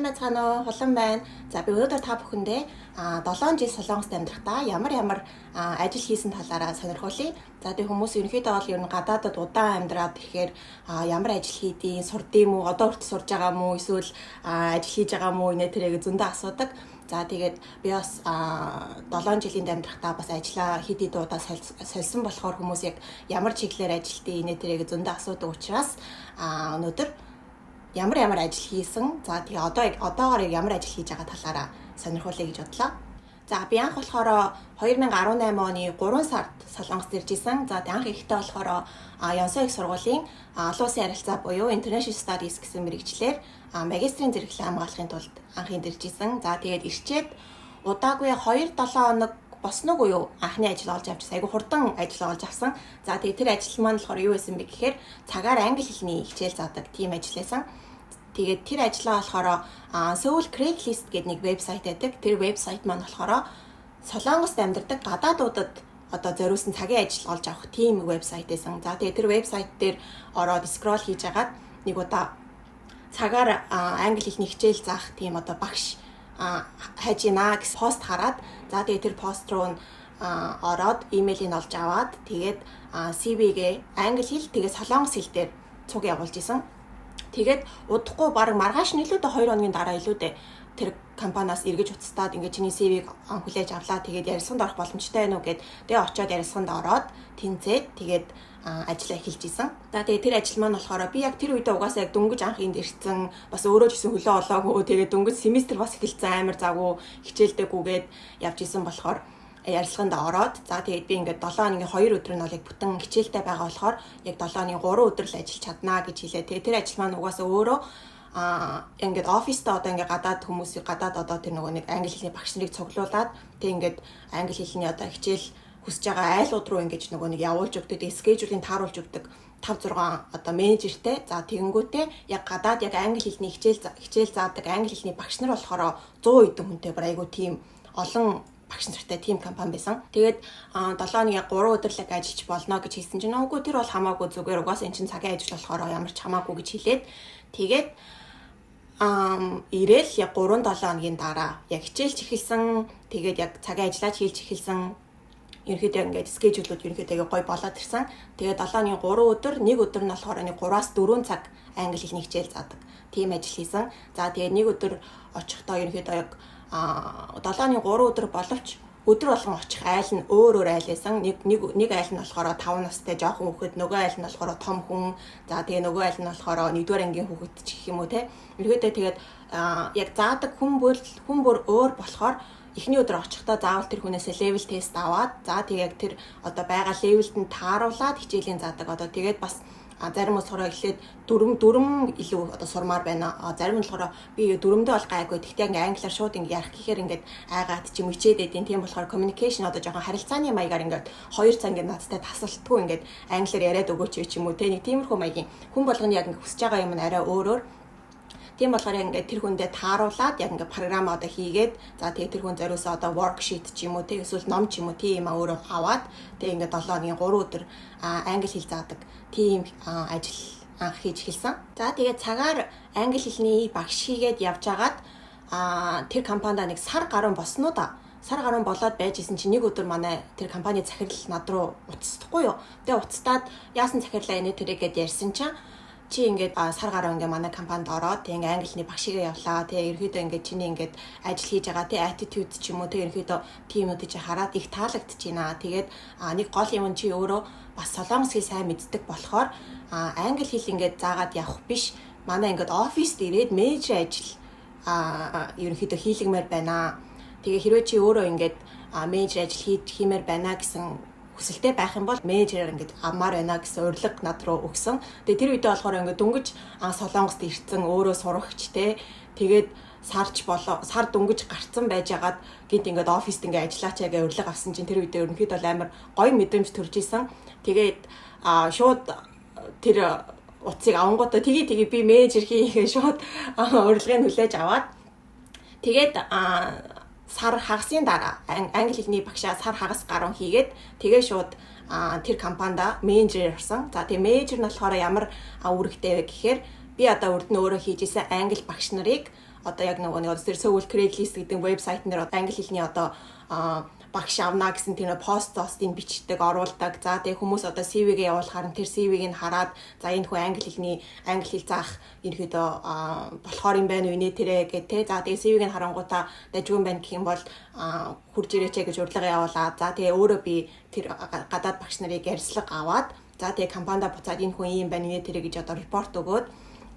Байцгаана уу? Хулан байна. За, би өнөөдөр та бүхэндээ 7 жил Солонгост амьдрахдаа ямар ямар ажил хийсэн талаараа сонирхуулъя. За, тэг хүмүүс ерөнхийдөө бол ер нь гадаадад удаан амьдраад ирэхээр ямар ажил хийдийн, сурдсан уу, одоо хүртэл сурж байгаа мó, эсвэл ажил хийж байгаа мó, инээ тэрэг зөндөө асуудаг. За, тэгээд би бас 7 жилийн амьдрахдаа бас ажлаа хэд хэд удаа сольсон болохоор хүмүүс яг ямар чиглэлээр ажилтیں۔ инээ тэрэг зөндөө асуудаг учраас өнөөдөр ямар ямар ажил хийсэн. За, тэгээ одоо яг одоогоор яг ямар ажил хийж байгаа талаараа сонирхуулъя гэж бодлоо. За, би анх болохоор 2018 оны 3 сард Солонгост ирж исэн. За, тэгээ анх ирэхдээ болохоор Ёнсой их сургуулийн олон улсын харилцаа буюу International Studies гэсэн мэргэжлээр магистрийн зэрэглэл хамгаалахын тулд анх энд ирж исэн. За, тэгээд ирчээд удаагүй 2 7 хоног босноогүй юу, анхны ажил олж авчихсан. Айгу хурдан ажил олж авсан. За, тэгээд тэр ажил маань болохоор юу байсан бэ гэхээр цагаар англи хэлний хичээл заадаг тийм ажил байсан. Тэгээд тэр ажлаа болохоор Seoul Craigslist гэдэг нэг вебсайт байдаг. Тэр вебсайт маань болохоор Солонгост амьдардаг гадаадуудад одоо зориулсан цагийн ажил олж авах тийм вебсайт байсан. За, тэгээд тэр вебсайт дээр ороод scroll хийж агаад нэг удаа цагаар англи хэлний хичээл заах тийм одоо багш хайж гинэ гэсэн пост хараад, за, тэгээд тэр пост руу ороод имэйлийг олж аваад, тэгээд CV-гээ англи хэл, тэгээд солонгос хэл дээр цуг явуулж исэн. Тэгээд удахгүй, баг маргааш нь илүү дээ, 2 хоногийн дараа илүү дээ, тэр компаниас эргэж утастаад, ингээд чиний CV-г хүлээж авлаа. Тэгээд ярилцлаганд орох боломжтой байна уу гэд. Тэгээ очиод ярилцлаганд ороод тэнцээд, тэгээд ажиллаа эхэлж исэн. За, тэгээд тэр ажил маань болохоор би яг тэр үедээ угаасаа яг дөнгөж анх энд ирсэн, бас өөрөө ч гэсэн хөлөө олоогүй, тэгээд дөнгөж семестр бас эхэлсэн, амар завгүй, хичээлдэггүйгээд явж исэн болохоор ярилцлаганд ороод, за, тэгээд би ингээд 7 хоногийн 2 өдөр нь бол яг бүтэн хичээлтэй байгаа болохоор яг 7 хоногийн 3 өдөр л ажиллаж чаднаа гэж хэлээ. Тэгээд тэр ажил маань угаасаа өөрөө ингээд оффистаа одоо ингээд гадаад хүмүүсийг, гадаад одоо тэр нөгөө нэг англи хэлний багш нарыг цуглуулад, тэг ингээд англи хэлний одоо хичээл хүсэж байгаа айлууд руу ингэж нөгөө нэг явуулж өгдөг, schedule ийг тааруулж өгдөг 5 6 одоо менежертэй. За, тэгэнгүүтээ яг гадаад яг англи хэлний хичээл заадаг англи хэлний багш нар болохоор 100 хэдэн хүнтэй, бүр айгу тийм олон багш нартай тийм компани байсан. Тэгээд 7 хоногийн 3 өдөрлөг ажиллаж болно гэж хэлсэн чинь үгүй, тэр бол хамаагүй, зүгээр, угаасаа эн чинь цагийн ажил болохоор ямар ч хамаагүй гэж хэлээд, тэгээд ирээл яг 3 7 хоногийн дараа яг хичээлч эхэлсэн. Тэгээд яг цагийн ажиллаач хийж эхэлсэн. Ерөнхийдөө ингээд schedule үүд ерөнхийдөө аягүй гоё болоод ирсэн. Тэгээд 7 хоногийн 3 өдөр, нэг өдөр нь болохоор нэг 3-аас 4 цаг англи хэлний хичээл заадаг. Тийм ажил хийсэн. За, тэгээд нэг өдөр очихдоо ерөнхийдөө яг 7 хоногийн 3 өдөр боловч өдөр болгон очих айл нь өөр өөр айл байсан. Нэг айл нь болохоор 5 настай жоохон хүүхэд, нөгөө айл нь болохоор том хүн. За, тэгээ нөгөө айл нь болохоор 1-р ангийн хүүхэд ч гэх юм уу, те. Ерөөдөө тэгээд яг заадаг хүн бүр өөр болохоор эхний өдөр очихдоо заавал тэр хүнээсээ level тест аваад, за, тэгээ яг тэр одоо байгаа level д нь тааруулаад хичээлийн заадаг. Одоо тэгээд бас зарим болохоор эхлээд дүрм дүрм илүү одоо сурмаар байна. Зарим нь болохоор би дүрмдээ бол гайгүй. Гэхдээ ингээ англиар шууд ингээ ярих гэхээр ингээд айгаад ч юм ичээд байдیں۔ Тийм болохоор communication, одоо жоохон харилцааны маягаар ингээд 2 цаг ингээд надтай тасалтгүй ингээд англиар яриад өгөөч ч юм уу, те, нэг тиймэрхүү маягийн хүн болгоны яг ингээ хүсэж байгаа юм нь арай өөр өөр. Тийм болохоор яг ингээд тэр хүндээ тааруулаад яг ингээд програм одоо хийгээд, за, тэгээ тэр хүн зориулсан одоо worksheet ч юм уу, те, эсвэл ном ч юм уу, тийм юм өөрөө аваад, тэгээ ингээд 7 хоногийн 3 өдөр англи хэл заадаг тийм ажил анх хийж эхэлсэн. За, тэгээд цагаар англи хэлний багш хийгээд явж агаад тэр компанид нэг сар гаруй босноо да, сар гаруй болоод байж исэн чинь нэг өдөр манай тэр компани захирал над руу утасдахгүй юу. Тэгээ утастаад яасан захирлаа, инээ тэрэ гэд ярьсан чинь чи ингээд сар гаруй ингээд манай компанид ороод, тэг ингээд англи хэлний багшигээ явлаа. Тэг ерөөдөө ингээд чиний ингээд ажил хийж байгаа тэг attitude ч юм уу, тэг ерөөдөө тиймүүдийг чи хараад их таалагдчихэв. Тэгээд нэг гол юм нь чи өөрөө бас солонгос хэл сайн мэддэг болохоор англи хэл ингээд заагаад явах биш. Манай ингээд оффист ирээд менежер ажил ерөнхийдөө хийлгэмээр байна. Тэгээ хэрвээ чи өөрөө ингээд менежер ажил хиймээр байна гэсэн хүсэлтэй байх юм бол менежерээр ингээд авмаар байна гэсэн урилга над руу өгсөн. Тэгээ тэр үедээ болохоор ингээд дөнгөж Солонгост ирсэн, өөрөө сурагч, те. Тэгээд сарч болоо сар дөнгөж гарцсан байж агаад гинт ингээд оффист ингээд ажиллаач гэж урилга авсан чинь тэр үедээ ерөнхийдөө амар гоё мэдрэмж төрж исэн. Тэгээд шууд тэр утсыг авангуудаа тгий тгий, би менежер хийхээ шууд урилгыг хүлээж аваад, тэгээд сар хагасын дараа англи хэлний багшаа сар хагас гаруй хийгээд, тэгээ шууд тэр компанида менежер орсон. За, тэгээ менежер нь болохоор ямар үүрэгтэй вэ гэхээр би одоо урд нь өөрөө хийж исэн англи багш нарыг Одоо яг нөгөө нэг тэр Seoul Craigslist гэдэг вебсайт нэр англи хэлний одоо багш авна гэсэн тэр постыг бичдэг, оруулдаг. За, тэгээ хүмүүс одоо CV-гээ явуулахаар нь тэр CV-г нь хараад, за, энэ хүн англи хэлний, англи хэл заах ерөөдөө болохоор юм байна уу нэ тэрэ гэх те. За, тэгээ CV-г нь харангуутаа дажгүй юм байна гэх юм бол хурж ирээч гэж урилга явуулаад, за, тэгээ өөрөө би тэр гадаад багш нарыг ярилцлага аваад, за, тэгээ компанида буцаад энэ хүн ийм байна нэ тэрэ гэж одоо report өгөөд,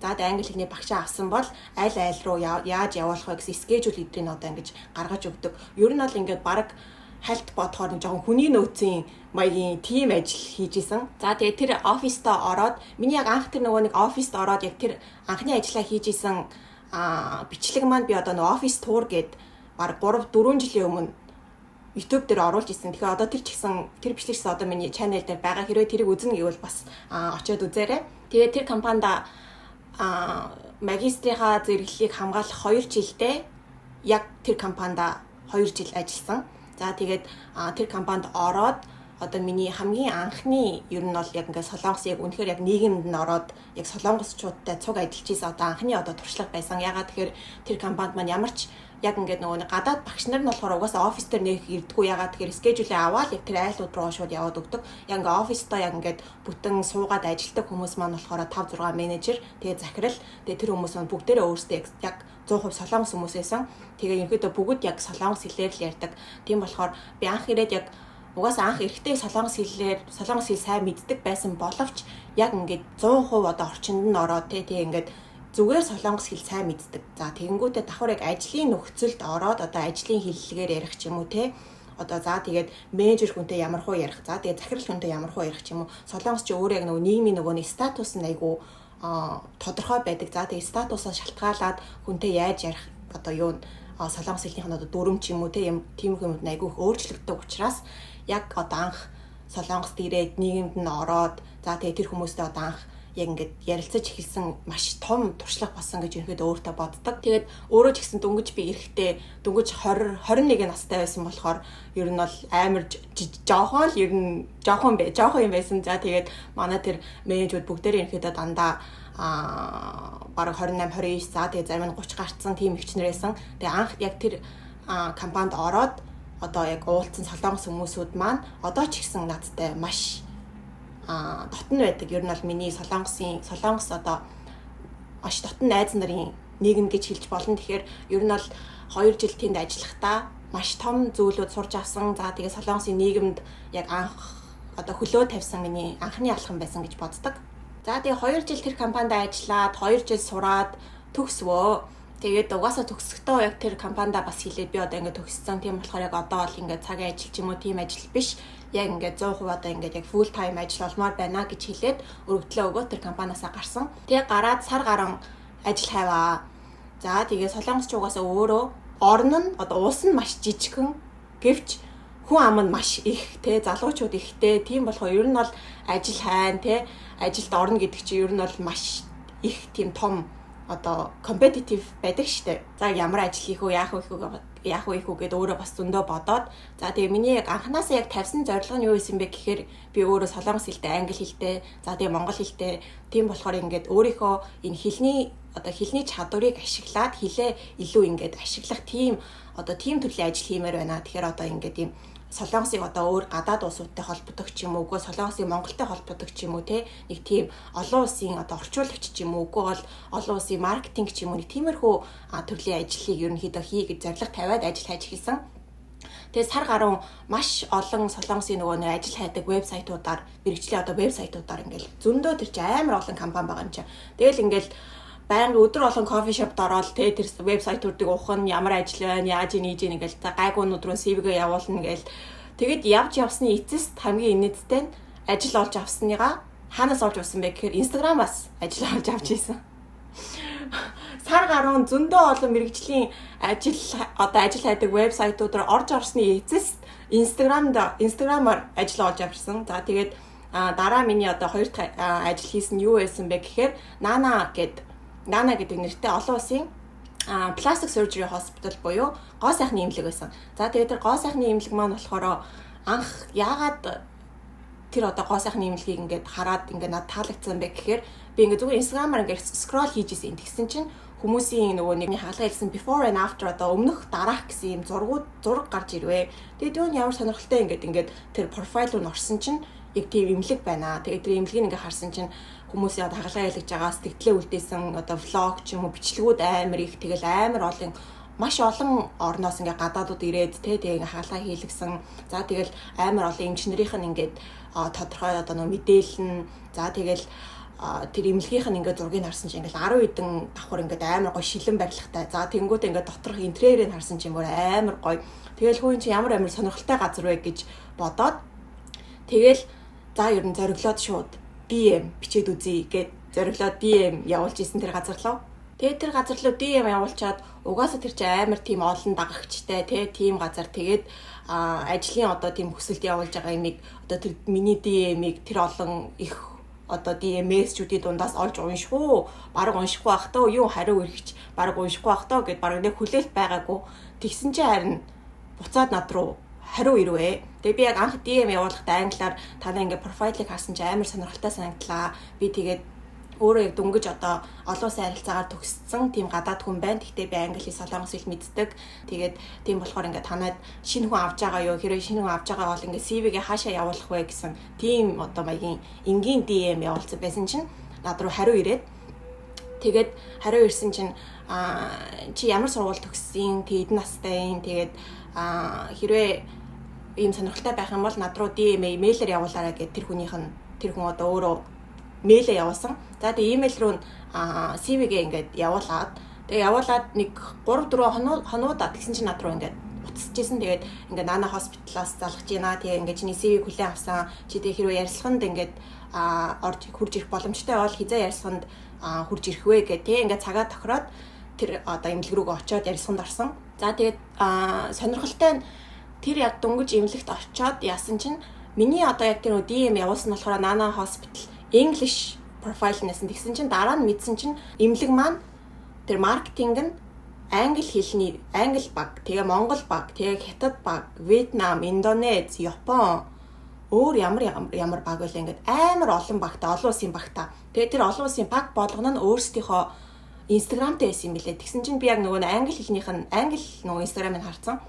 за, тэгээ англи хэлний багшаа авсан бол аль айл руу яаж явуулах вэ гэсэн schedule эдрийг одоо ингэж гаргаж өгдөг. Ер нь бол ингээд баг хальт бодохоор нэг жоохон хүний нөөцийн маягийн тим ажил хийж исэн. За, тэгээ тэр оффистоо ороод, миний яг анх тэр нөгөө нэг оффист ороод яг тэр анхны ажлаа хийж исэн бичлэг маань би одоо нөгөө office tour гээд баг 3 4 жилийн өмнө YouTube дээр оруулж исэн. Тэгэхээр одоо тэр ч гэсэн, тэр бичлэг ч одоо миний channel дээр байгаа. Хэрвээ тэрийг үзнэ гэвэл бас очиод үзээрэй. Тэгээ тэр компанид магистрийнхаа зэрэглэлийг хамгаалах 2 жилдээ яг тэр компанид 2 жил ажилласан. За, тэгээд тэр компанид ороод одоо миний хамгийн анхны ер нь бол яг ингээд Солонгос, яг үнэхээр яг нийгэмд нь ороод яг солонгосчуудтай цуг ажиллаж ийсэн одоо анхны одоо туршлага байсан. Ягаад тэгэхээр тэр компанид маань ямар ч яг ингээд нөгөө нэг гадаад багш нар нь болохоор угаасаа офис дээр нэх ирдэггүй. Ягаад тэгэхээр schedule ээ аваад яг тэр айлууд руу шууд яваад өгдөг. Яг ингээд оффистоо яг ингээд бүтэн суугаад ажилладаг хүмүүс маань болохоор 5 6 менежер, тэгээ захирал, тэгээ тэр хүмүүс маань бүгдээрээ өөрсдөө яг 100% солонгос хүмүүс байсан. Тэгээ ерөнхийдөө бүгд яг солонгос хэлээр л ярьдаг. Тийм болохоор би анх ирээд яг угаасаа анх эрэхтэй солонгос хэллээр, солонгос хэл сайн мэддэг байсан боловч яг ингээд 100% одоо орчинд нь ороод тий, тэгээ ингээд зүгээр солонгос хэл сайн мэддэг. За, тэгэнгүүтээ давхар яг ажлын нөхцөлд ороод одоо ажлын хэллэгээр ярих ч юм уу те, одоо за, тэгээд менежер хүнтэй ямар хуу ярих, за, тэгээд захирал хүнтэй ямар хуу ярих ч юм уу. Солонгос чи өөрөө яг нөгөө нийгмийн нөгөө нэг статус нь айгу тодорхой байдаг. За, тэгээд статусаа шалтгаалаад хүнтэй яаж ярих одоо юу солонгос хэлнийх нь одоо дүрм ч юм уу те, юм тиймэрхүү юмуд айгүй их өөрчлөгддөг учраас яг одоо анх Солонгост ирээд нийгэмд нь ороод, за, тэгээ тэр хүмүүстэй одоо анх яг ингээд ярилцаж эхэлсэн маш том туршлага болсон гэж ерөнхийдөө өөртөө боддог. Тэгээд өөрөө ч гэсэн дөнгөж би эрэхтэй дөнгөж 20 21 настай байсан болохоор ер нь бол амар жоохон л, ер нь жоохон бай, жоохон юм байсан. За, тэгээд манай тэр менежүүд бүгдээрээ ерөнхийдөө дандаа бараг 28 29, за, тэгээд зарим нь 30 гарцсан тийм эгч нар байсан. Тэгээ анх яг тэр компанид ороод одоо яг уулзсан солонгос хүмүүсүүд маань одоо ч гэсэн надтай маш дотн байдаг. Ер нь бол миний солонгосын, солонгос одоо маш дотн найз нарын нийгэм гэж хэлж болно. Тэгэхээр ер нь бол 2 жил тэнд ажиллахдаа маш том зүйлүүд сурч авсан. За, тэгээ солонгосын нийгэмд яг анх одоо хөлөө тавьсан миний анхны алхам байсан гэж боддог. За, тэгээ 2 жил тэр компанид ажиллаад, 2 жил сураад төгсвөө. Тэгээд угаасаа төгсөхдөө яг тэр компанида бас хэлээд, би одоо ингээд төгссөн. Тийм болохоор яг одоо бол ингээд цагийн ажил ч юм уу тийм ажил биш. Яг ингээд 100% одоо ингээд яг full time ажил олмоор байна гэж хэлээд өргөдлөө өгөө тэр компаниасаа гарсан. Тэгээ гараад сар гарan ажил хайваа. За, тэгээ Солонгос ч угаасаа өөрөө орн нь, одоо улс нь маш жижигхэн гэвч хүн ам нь маш их те, залуучууд ихтэй. Тийм болохоор ер нь бол ажил хайна те, ажилд орно гэдэг чинь ер нь бол маш их тийм том одоо competitive байдаг штэ. За, ямар ажил хийх үү, яах вэ, яах вэ хийх үү гэдээ өөрөө бас зөндөө бодоод, за, тэгээ миний яг анханасаа яг тавьсан зорилго нь юу байсан бэ гэхээр би өөрөө солонгос хэлтэй, англи хэлтэй, за, тэгээ монгол хэлтэй, тийм болохоор ингээд өөрийнхөө энэ хэлний одоо хэлний чадварыг ашиглаад хэлээ илүү ингээд ашиглах тийм одоо тийм төрлийн ажил хиймээр байна. Тэгэхээр одоо ингээд ийм Солонгосыг одоо өөр гадаад улсуудтай холбогдох ч юм уу, үгүй Солонгосыг Монголтой холбогдох ч юм уу те, нэг тийм олон улсын одоо орчуулагч ч юм уу, үгүй бол олон улсын маркетинг ч юм уу, нэг тиймэрхүү төрлийн ажлыг ерөнхийдөө хий гэж зорилго тавиад ажил хайж эхэлсэн. Тэгээ сар гаруй маш олон солонгосын нөгөө нэг ажил хайдаг вебсайтуудаар, мэргэжлийн одоо вебсайтуудаар ингээл зөндөө, тэр чинь амар олон компани байгаа юм чинь. Тэгэл ингээл байнга өдөр болгон coffee shop д ороод те, тэр вебсайтуудыг ухна, ямар ажил байна, яаж ийж ийн ингээл, за, гайгуунууд руу CV-гээ явуулна гээл. Тэгэд явж явсны эцэст хамгийн инээдтэй нь ажил олж авсныгаа хаанаас олж авсан бэ гэхээр Instagram-аас ажил олж авч ийсэн. Сар гаруй зөндөө олон мэргэжлийн ажил, одоо ажил хайдаг вебсайтууд руу орж орсны эцэст Instagram-д, Instagram-аар ажил олж авсан. За, тэгээд дараа миний одоо хоёр дахь ажил хийсэн нь юу байсан бэ гэхээр Нана гэд, Нана гэдэг нэртэй олон улсын plastic surgery hospital буюу гоо сайхны эмнэлэг байсан. За, тэгээд тэр гоо сайхны эмнэлэг маань болохоор анх яагаад тэр одоо гоо сайхны эмнэлгийг ингээд хараад ингээд надад таалагдсан бэ гэхээр би ингээд зүгээр Instagram-аар ингээд scroll хийж исэн. Тэгсэн чинь хүмүүсийн нөгөө нэг хагалгаа хийлгэсэн before and after, одоо өмнөх дараах гэсэн юм зургууд, зураг гарч ирвэ. Тэгээд юу ямар сонирхолтой, ингээд ингээд тэр profile руу н орсон чинь яг тийм эмнэлэг байна. Тэгээд тэр эмнэлгийг ингээд харсан чинь хүмүүсийн одоо хагалгаа хийлгэж байгаа сэтгэлээ үлдээсэн одоо vlog ч юм уу, бичлэгүүд амар их. Тэгэл амар олон, маш олон орноос ингээ гадаадууд ирээд те, тэгээ ингээ хагалгаа хийлгэсэн. За, тэгэл амар олон эмч нарийнх нь ингээд тодорхой одоо нөө мэдээлэл нь, за, тэгэл тэр эмнэлгийнх нь ингээд зургийг харсан чинь ингээд 10 хэдэн давхар ингээд амар гоё шилэн барилгатай. За, тэнгуут ингээд доторх интерьерийг харсан чинь бүр амар гоё. Тэгэл хүү, эн чинь ямар амар сонирхолтой газар вэ гэж бодоод, тэгэл за, ер нь зориглоод шууд DM бичээд үзье гэд зориглоод DM явуулж исэн тэр газар руу. Тэгээд тэр газар руу DM явуулчаад, угаасаа тэр чинь амар тийм олон дагагчтай те, тийм газар. Тэгээд ажлын одоо тийм хүсэлт явуулж байгаа юмыг, одоо тэр миний DM-ийг тэр олон их одоо DM-чүүдийн дундаас олж унших уу? Бараг уншихгүй бах таа, юу хариу ирэх, бараг уншихгүй бах таа гэд бараг нэг хүлээлт байгаагүй. Тэгсэн чинь харин буцаад над руу хариу ирвэ. Тэгээ би яг анх DM явуулахдаа англиар "Танай ингээ profile ыг харсан чинь амар сонирхолтой санагдлаа. Би тэгээд өөрөө яг дөнгөж одоо олон улсын харилцаагаар төгссөн тийм гадаад хүн байна. Гэхдээ би англи, солонгос хэл мэддэг. Тэгээд тийм болохоор ингээд танад шинэ хүн авч байгаа юу? Хэрвээ шинэ хүн авч байгаа бол ингээд CV-гээ хаашаа явуулах вэ" гэсэн тийм одоо маягийн энгийн DM явуулсан байсан чинь над руу хариу ирээд, тэгээд хариу ирсэн чинь "Чи ямар сургууль төгссөн? Тэг хэдэн настай юм? Тэгээд хэрвээ ийм сонирхолтой байх юм бол над руу DM имэйлээр явуулаарай" гэд тэр хүнийх нь, тэр хүн одоо өөрөө мэйлээ явуулсан. За, тэгээ имэйл рүү CV-гээ ингээд явуулаад, тэгээ явуулаад нэг 3 4 хонуудаа тэгсэн чинь над руу ингээд утасчихсэн. Тэгээд ингээд Nana Hospital-аас залгаж байна. Тэгээ ингээд чиний CV-г хүлээн авсан. Чи тэгээ хэрвээ ярилцлаганд ингээд орж хурж ирэх боломжтой бол хэзээ ярилцлаганд хурж ирэх вэ гэх тэгээ ингээд цагаа тохироод тэр одоо эмнэлэг рүүгээ очиод ярилцлаганд орсон. За, тэгээд сонирхолтой нь тэр яг дөнгөж эмнэлэгт очиод яасан чинь миний одоо яг тэр DM явуулсан болохоор Nana Hospital English profile нэсэн. Тэгсэн чинь дараа нь мэдсэн чинь эмнэлэг маань тэр маркетинг нь англи хэлний англи баг, тэгээ монгол баг, тэгээ хятад баг, Вьетнам, Индонез, Япон, өөр ямар ямар баг байлаа, ингээд амар олон багта, олон улсын багта. Тэгээ тэр олон улсын баг болгоно нь өөрсдийнхөө Instagram-тай байсан юм билээ. Тэгсэн чинь би яг нөгөө англи хэлнийх нь англи нөгөө Instagram-ыг харсан.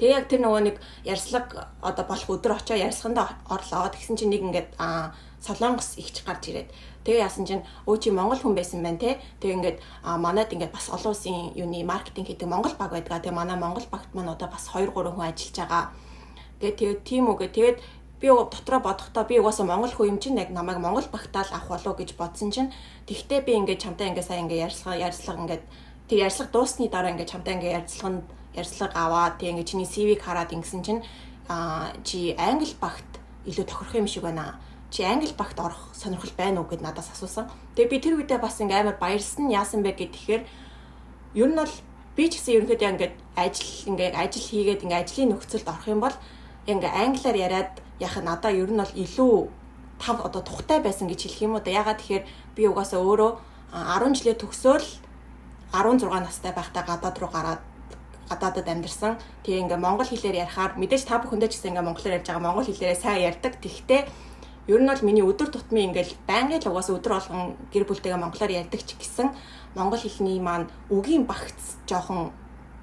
Тэгээ яг тэр нөгөө нэг ярьцлага одоо болох өдөр очоо ярьцлаганд орлоо. Тэгсэн чинь нэг ингээд солонгос эгч гарч ирээд, тэгээ яасан чинь "Өө, чи монгол хүн байсан байна те. Тэгээ ингээд манад ингээд бас олон улсын юуны маркетинг хийдэг монгол баг байдаг. Тэгээ манай монгол багт маань одоо бас 2 3 хүн ажиллаж байгаа." Тэгээ тэгээд тийм үү гэ. Тэгээд би дотроо бодохдоо би угаасаа монгол хүн юм чинь яг намайг монгол багтаал авах болов гэж бодсон чинь, тэгтээ би ингээд чамтай ингээд сая ингээд ярьцлага ингээд тэр ярьцлага дууссаны дараа ингээд чамтай ингээд ярьцлаганд ярьцлага аваад, тэг ингээд чиний CV-г хараад ингэсэн чинь чи англи багт илүү тохирох юм шиг байна. Чи англи багт орох сонирхол байна уу" гэд надаас асуусан. Тэгээ би тэр үедээ бас ингээ амар баярлсан. Яасан бэ гэхээр ер нь бол би ч гэсэн ерөнхийдөө ингээд ажил, ингээ ажил хийгээд, ингээ ажлын нөхцөлд орох юм бол ингээ англиар яриад яхаа надаа ер нь бол илүү тав одоо тухтай байсан гэж хэлэх юм уу да. Ягаад тэгэхээр би угаасаа өөрөө 10 жилээ төгсөөл 16 настай байхдаа гадаад руу гараад гадаадад амьдарсан. Тэгээ ингээ монгол хэлээр ярихаар, мэдээж та бүхэндээ ч гэсэн ингээ монголоор ярьж байгаа, монгол хэлээрээ сайн ярьдаг. Тэгэхдээ ер нь бол миний өдөр тутмын ингээл байнгын л угаасаа өдөр болгон гэр бүлтэйгээ монголоор ярьдаг ч гэсэн монгол хэлний маань үгийн багц жоохон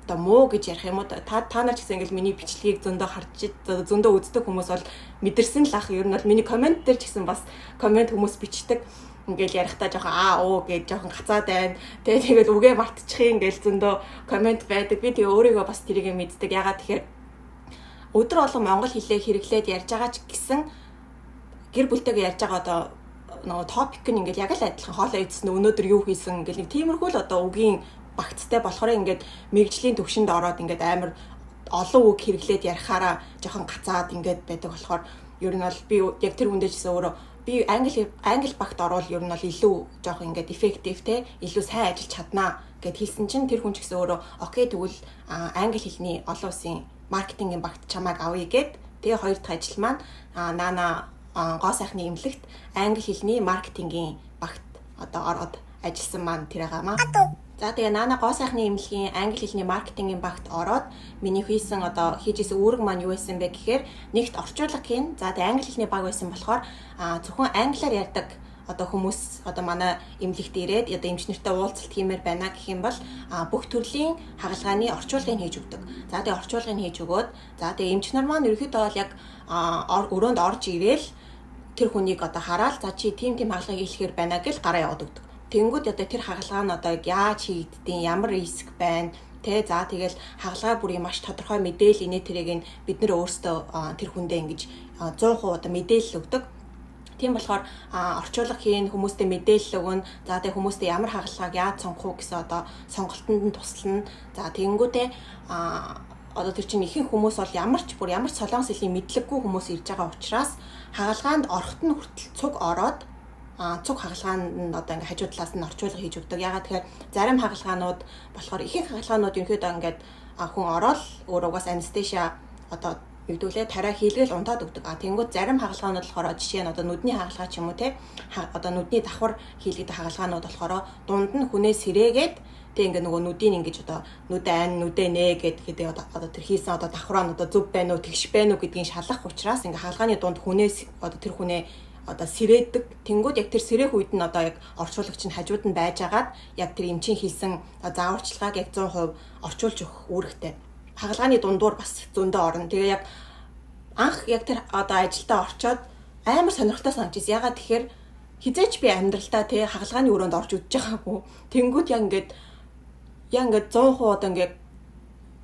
одоо муу гэж ярих юм уу, та нар ч гэсэн ингээл миний бичлэгийг зөндөө харж, зөндөө үздэг хүмүүс бол мэдэрсэн л ах. Ер нь бол миний comment дээр ч гэсэн бас comment хүмүүс бичдэг, ингээл ярихдаа жоохон аа уу гэж жоохон гацаад байна. Тэгээ тэгэл үгээ мартчихын ингээл зөндөө comment байдаг. Би тэгээ өөрийгөө бас тэрийг мэддэг. Ягаад тэгэхээр өдөр болгон монгол хэлээ хэрэглээд ярьж байгаа ч гэсэн гэр бүлтэйгээ ярьж байгаа одоо нөгөө topic нь ингээл яг л адилхан, хоолоо идсэн, өнөөдөр юу хийсэн ингээл нэг тиймэрхүү л одоо үгийн багцтай болохоор ингээд мэргэжлийн төвшөнд ороод ингээд амар олон үг хэрэглээд ярихаараа жоохон гацаад ингээд байдаг болохоор ер нь бол би яг тэр хүндээ ч гэсэн өөрөө би англи багт орвол ер нь бол илүү жоохон ингээд effective те, илүү сайн ажиллаж чаднаа гэд хэлсэн чинь тэр хүн ч гэсэн өөрөө "Okay, тэгвэл англи хэлний олон улсын маркетингийн багт чамайг авъя" гэд. Тэгээ хоёр дахь ажил маань Нана гоо сайхны эмнэлэгт англи хэлний маркетингийн багт одоо ороод ажилласан маань тэр байгаамаа. За, тэгээ Нана гоо сайхны эмнэлгийн англи хэлний маркетингийн багт ороод миний хийсэн, одоо хийж исэн үүрэг маань юу байсан бэ гэхээр нэгт орчуулга хийн. За, тэгээ англи хэлний баг байсан болохоор зөвхөн англиар ярьдаг Одоо хүмүүс одоо манай эмнэлэгт ирээд одоо эмч нартай уулзалт хиймээр байна гэх юм бол бүх төрлийн хагалгааны орчуулгыг хийж өгдөг. За, тэгээ орчуулгыг хийж өгөөд, за, тэгээ эмч нар маань ерөөхдөө бол яг өрөөнд орж ирээл тэр хүнийг одоо хараал, за, чи тийм тийм хагалгааг хийлгэхээр байна гэл гараа яваад өгдөг. Тэнгүүд одоо тэр хагалгаа нь одоо яаж хийгддیں, ямар риск байна, тэ, за, тэгэл хагалгаа бүрийн маш тодорхой мэдээлэл инээ тэрийг нь бид нэр өөрсдөө тэр хүндээ ингэж 100% одоо мэдээлэл өгдөг. Тийм болохоор орчуулга хийн, хүмүүстэй мэдээлэл өгнө. За, тэгээ хүмүүстэй ямар хагалгааг яаж сонгох уу гэсэн одоо сонголтонд нь туслана. За, тэгэнгүүтээ одоо тэр чинь ихэнх хүмүүс бол ямар ч бүр ямар ч солонгос хэлний мэдлэггүй хүмүүс ирж байгаа учраас хагалгаанд орохт нь хүртэл цуг ороод цуг хагалгаанд одоо ингээ хажуу талаас нь орчуулга хийж өгдөг. Ягаад тэгэхээр зарим хагалгаанууд болохоор, ихэнх хагалгаанууд ерөнхийдөө ингээд хүн ороод өөр угаас anesthesia одоо юу гэдэг лээ, тариа хийлгээл унтаад өгдөг. А тэнгууд зарим хагалгаанууд болохоор, жишээ нь одоо нүдний хагалгаа ч юм уу, те, одоо нүдний давхар хийлгэдэг хагалгаанууд болохоор дунд нь хүнээ сэрээгээд, тэг ингээ нөгөө нүдийг ингэж одоо нүдэ айн, нүдэ нээ гэдэг одоо тэр хийсэн одоо давхраа нь одоо зөв байна уу, тэгш байна уу гэдгийг шалгах учраас ингээ хагалгааны дунд хүнээс одоо тэр хүнээ одоо сэрээдэг. Тэнгүүд яг тэр сэрээх үед нь одоо яг орчуулагч нь хажууд нь байжгаад яг тэр эмчийн хийсэн зааварчилгааг яг 100% орчуулж өгөх үүрэгтэй. Хагалгааны дундуур бас зөндөө орно. Тэгээ яг анх яг тэр одоо ажилдаа орчоод амар сонирхолтой санагдчихсэн. Ягаад тэгэхээр хэзээ ч би амьдралдаа, тий, хагалгааны өрөөнд орж үзэж байгаагүй. Тэнгүүд яг ингээд 100% одоо ингээд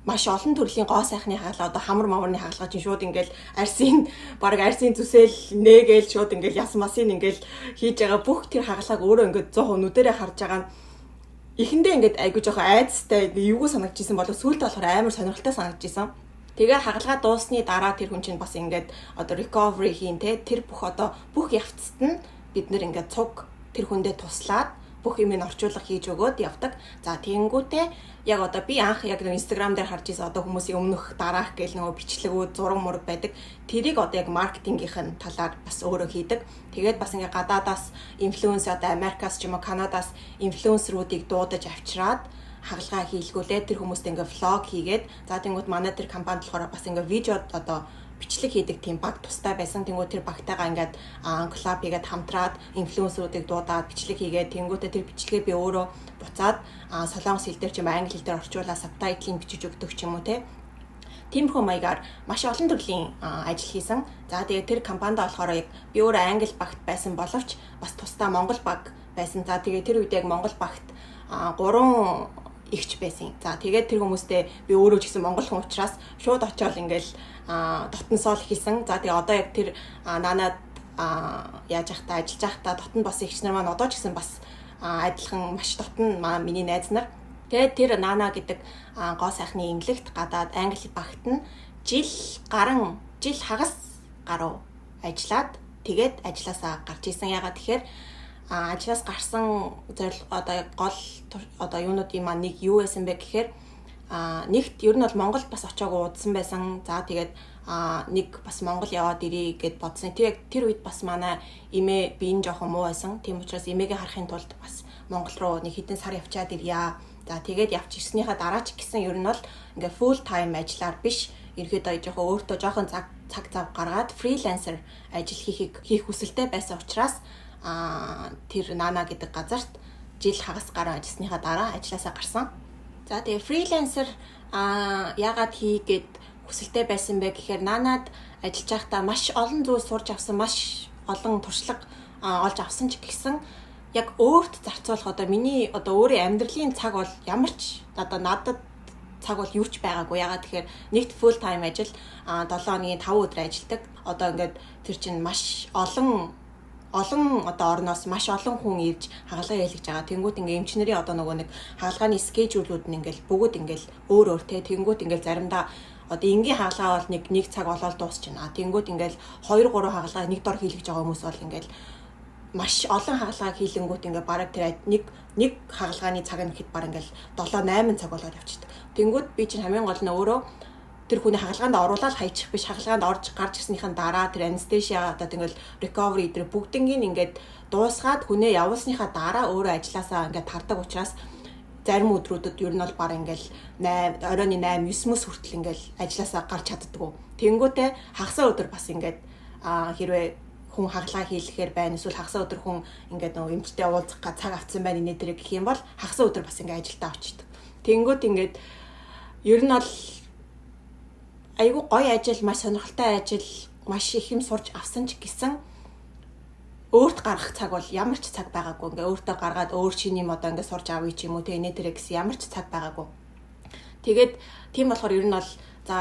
маш олон төрлийн гоо сайхны хагалгаа, одоо хамар мамарны хагалгаа чинь шууд ингээл арсын баг арсын зүсэл нээгээл шууд ингээл яс масын ингээл хийж байгаа бүх тэр хагалгааг өөрөө ингээд 100% нүдэрээ харж байгаа нь эхэндээ ингээд айгу жоохон айдастай эвгүй санагдчихсан болов сүүлдээ болохоор амар сонирхолтой санагдчихсан. Тэгээ хагалгаа дуусны дараа тэр хүн чинь бас ингээд одоо recovery хийн, те, тэр бүх одоо бүх явцад нь бид нэр ингээд цуг тэр хүндээ туслаад бүх юм нь орчуулга хийж өгөөд явдаг. За, тэгэнгүүтээ яг одоо би анх яг нэг Instagram дээр харж ирсэн, одоо хүмүүсийн өмнөх дараах гэл нөгөө бичлэгүүд, зураг мураг байдаг. Тэрийг одоо яг маркетингийнх нь талаар бас өөрөө хийдэг. Тэгээд бас ингээ гадаадаас инфлюенсер, одоо Америкаас ч юм уу Канадаас инфлюенсеруудыг дуудаж авчираад хагалгаа хийлгүүлээд, тэр хүмүүст ингээ vlog хийгээд, за, тэнгууд манай тэр компанид болохоор бас ингээ видео одоо бичлэг хийдэг тийм баг тустай байсан. Тэнгүүд тэр багтайгаа ингээд collab хийгээд, хамтраад инфлюенсеруудыг дуудаад бичлэг хийгээд, тэнгүүтээ тэр бичлэгээ би өөрөө буцаад солонгос хэл дээр ч юм, англи хэл дээр орчуулаад subtitle ыг бичиж өгдөг ч юм уу, те. Тиймэрхүү маягаар маш олон төрлийн ажил хийсэн. За, тэгээд тэр компанид болохоор яг би өөрөө англи багт байсан боловч бас тусдаа монгол баг байсан. За, тэгээд тэр үед яг монгол багт гурван эгч байсан. За, тэгээд тэр хүмүүстэй би өөрөө ч гэсэн монгол хүн учраас шууд очиод ингээл дотносоол хийсэн. За, тэгээ одоо яг тэр наанад яаж явахтаа, ажиллаж байхдаа дотн бас эгч нар маань одоо ч гэсэн бас адилхан маш дотн миний найз нар. Тэгээд тэр Наана гэдэг гоо сайхны эмнэлэгт гадаад англи багт нь жил гарan жил хагас гаруй ажиллаад, тэгээд ажилласаа гарч исэн. Ягаад тэгэхээр ажлаас гарсан зорилго, одоо гол одоо юунуудын маань нэг юу байсан бэ гэхээр нэгт ер нь бол Монголд бас очиагүй удсан байсан. За, тэгээд нэг бас Монгол яваад ирье гэд бодсон. Тэр яг тэр үед бас манай эмээ би энэ жоохон муу байсан. Тийм учраас эмээгээ харахын тулд бас Монгол руу нэг хэдэн сар явчаад ирье. За, тэгээд явж ирснийхаа дараа ч гэсэн ер нь бол ингээ full time ажиллаар биш, ерөөдөө жоохон өөртөө жоохон цаг зав гаргаад freelancer ажил хийх хүсэлтэй байсан учраас тэр Нана гэдэг газарт жил хагас гарan ажилласныхаа дараа ажилласаа гарсан. За, тэгээ freelancer яагаад хийгээд хүсэлтэй байсан бэ гэхээр Нанад ажиллаж байхдаа маш олон зүйл сурч авсан, маш олон туршлага олж авсан ч гэсэн яг өөрт зарцуулах, одоо миний одоо өөрийн амьдралын цаг бол ямар ч одоо надад цаг бол юу ч байгаагүй. Ягаад тэгэхээр нэгт full time ажил, 7 хоногийн 5 өдөр ажилладаг. Одоо ингээд тэр чинь маш олон олон одоо орноос маш олон хүн ирж хагалгаа хийлгэж байгаа. Тэнгүүт ингээ эмч нарын одоо нөгөө нэг хагалгааны schedule үүд нь ингээл бүгд ингээл өөр өөр, те. Тэнгүүт ингээл заримдаа одоо энгийн хагалгаа бол нэг нэг цаг болоод дуусчихна. Тэнгүүт ингээл 2 3 хагалгаа нэг дор хийлгэж байгаа хүмүүс бол ингээл маш олон хагалгаа хийлэнгүүт ингээ бараг тэр нэг нэг хагалгааны цаг нь гэхэд бараг ингээл 7 8 цаг болоод явчихдаг. Тэнгүүд би чинь хамгийн гол нь өөрөө тэр хүний хагалгаанд оруулаад хайчих биш, хагалгаанд орж гарч ирснийхэн дараа тэр anesthesia, одоо тэгэл recovery тэр бүгднгийн ингээд дуусгаад хүнээ явуулсныхаа дараа өөрөө ажилласаа ингээд тардаг учраас зарим өдрүүдэд ер нь бол баг ингээл 8, оройн 8, 9 мөс хүртэл ингээл ажилласаа гарч чаддггүй. Тэнгүүтээ хагасаа өдөр бас ингээд хэрвээ Хүн хагалгаа хийлгэхээр байна, эсвэл хагас өдөр хүн ингээд нөгөө эмчтэй уулзах га цаг авсан байна, инээ тэрэг гэх юм бол хагас өдөр бас ингээд ажилдаа очдог. Тэнгүүт ингээд ер нь бол айгүй гоё ажил, маш сонирхолтой ажил, маш их юм сурч авсан ч гэсэн өөрт гаргах цаг бол ямар ч цаг байгаагүй. Ингээ өөртөө гаргаад өөр шинэ юм одоо ингээ сурч авъя ч юм уу, тэ, инээ тэрэг гэсэн ямар ч цаг байгаагүй. Тэгээд тийм болохоор ер нь бол за,